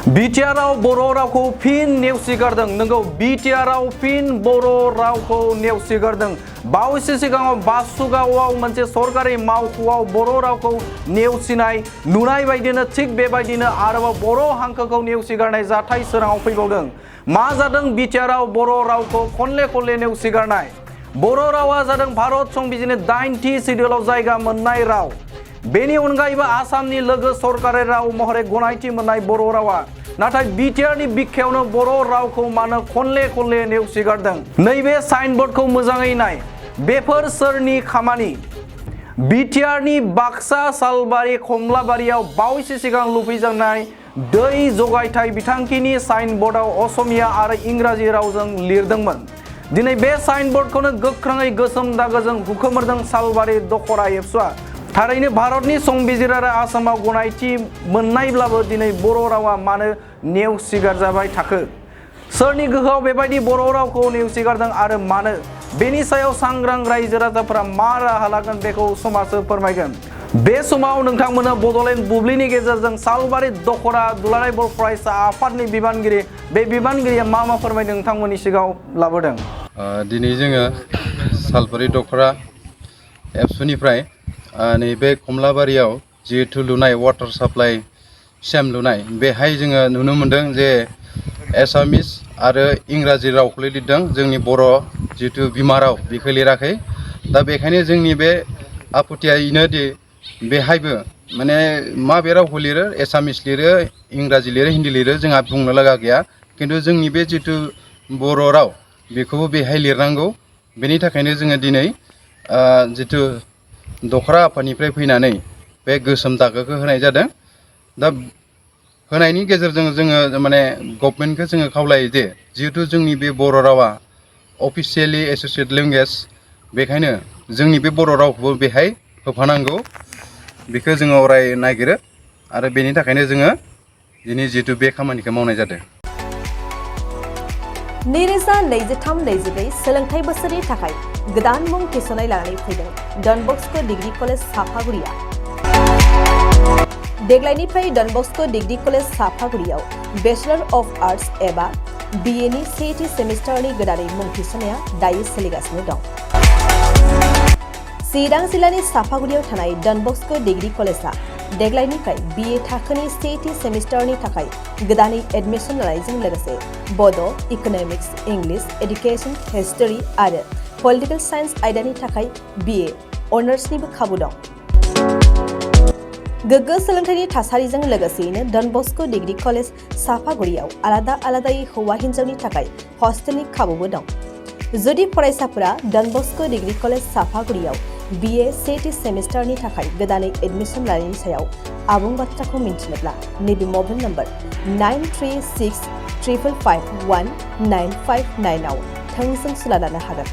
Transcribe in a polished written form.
बिटिआरआव बर' रावखौ फिन नेवसिगारदों। नंगौ, बिटिआरआव फिन बर' रावखौ नेवसिगारदों। बावैसो सिगाङाव बासुगावआव मोनसे सरकारि मावख'आव बर' रावखौ नेवसिनाय नुनाय बायदिनो थिग बेबायदिनो आरोबाव बर' हांखोखौ नेवसिगारनाय जाथाय सोराङाव फैबावदों। मा जादों बिटिआरआव बर' रावखौ खनले खनले नेवसिगारनाय? बर' रावा जादों भारत संबिजिरनि 8थि सिडिउलाव जायगा मोननाय राव। बेनि अनगायैबो आसामनि लोगो सरकारि राव महरै गनायथि मोननाय बर' रावा। नाथाय बिटिआरनि बिखायावनो बर' रावखौ मानो खनले खनले नेवसिगारदों? नैबे साइनबर्डखौ मोजाङै नाय। बेफोर सोरनि खामानि? बिटिआरनि बाक्सा सालबारि कमलाबारियाव बावैसो सिगां लुफैजानाय दै जगायथाय बिथांखिनि साइनबर्डआव असमिया आरो इंराजि रावजों लिरदोंमोन। दिनै बे साइनबर्डखौनो गोख्रोङै गोसोम दागोजों हुखोमोरदों सालबारि दखरा एबसुआ। थारैनो भारतनि संबिजिर आरो आसामाव गनायथि मोननायब्लाबो दिनै बर' रावा मानो नेवसिगारजाबाय थाखो? सोरनि गोहोआव बेबायदि बर' रावखौ नेवसिगारदों आरो मानो? बेनि सायाव सांग्रां रायजो राजाफोरा मा राहा लागोन बेखौ समाजो फोरमायगोन। बे समाव नोंथांमोना बड'लेण्ड बुब्लिनि गेजेरजों सालबारि दखरा दुलाराय बर' फरायसा आफादनि बिबानगिरि, बे बिबानगिरिया मा फोरमायदों नोंथांमोननि सिगाङाव लाबोदों। दिनै जोङो सालबारि दखरा एबसुनिफ्राय नैबे कमलाबारियाव जिहेथु लुनाय वाटार साप्लाइ सेम लुनाय, बेहाय जोङो नुनो मोन्दों जे एसामिस आरो इंराजि रावखौल' लिरदों, जोंनि बर' जिहेथु बिमा राव बेखौ लिराखै। दा बेखायनो जोंनि बे आफुथिया बेनोदि बेहायबो माने माबे रावखौ लिरो, एसामिस लिरो, इंराजि लिरो, हिन्दी लिरो, जोंहा बुंनो लागा गैया। खिन्थु जोंनि बे जिथु बर' राव बेखौबो बेहाय लिरनांगौ। बेनि थाखायनो जोङो दिनै जिथु दखरा आफादनिफ्राय फैनानै बे गोसोम दागोखौ होनाय जादों। दा होनायनि गेजेरजों जोङो माने गभर्नमेन्टखौ जोङो खावलायो जे जिहेथु जोंनि बे बर' रावा अफिसियेलि एस'सियेट लेंगुवेज, बेखायनो जोंनि बे बर' रावखौबो बेहाय होफानांगौ, बेखौ जोङो अराय नागिरो आरो बेनि थाखायनो जोङो दिनै जिहेथु बे खामानिखौ मावनाय जादों। 2023-24 सोलोंथाइ बोसोरनि थाखाय गोदान मुं थिसननाय लानानै फैदों डन बस्क' डिग्री कलेज साफागुरिया। देग्लायनिफ्राय डन बस्क' डिग्री कलेज साफागुरियाव बेचलर अफ आर्ट्स एबा BA नि सेथि सेमिस्टारनि गोदानै मुं थिसननाया दायो सोलिगासिनो दं। चिरां जिल्लानि साफागुरियाव थानाय डन बस्क' डिग्री कलेजआ देग्लायनिफ्राय BA थाखोनि सेथि सेमिस्टारनि थाखाय गोदानै एडमिसन लानायजों लोगोसे बड', इक'नमिक्स, इंलिश, एडुकेशन, हिस्टरी आरो पलिटिकल साइन्स आयदानि थाखाय BA अनार्सनिबो खाबु दं। गोग्गो सोलोंथाइनि थासारिजों लोगोसेयैनो डन बस्क' डिग्री कलेज साफागुरियाव आलादा आलादायै हौवा हिन्जावनि थाखाय हस्टेलनि खाबुबो दं। जुदि फरायसाफोरा डन बस्क' डिग्री कलेज साफागुरियाव BA सेथि सेमिस्टारनि थाखाय गोदानै एडमिसन लानायनि सायाव आबुं बाथ्राखौ मिन्थिनोब्ला नैबे मबाइल नम्बर 9365519559 आव थोंजों सुला लानो हागोन।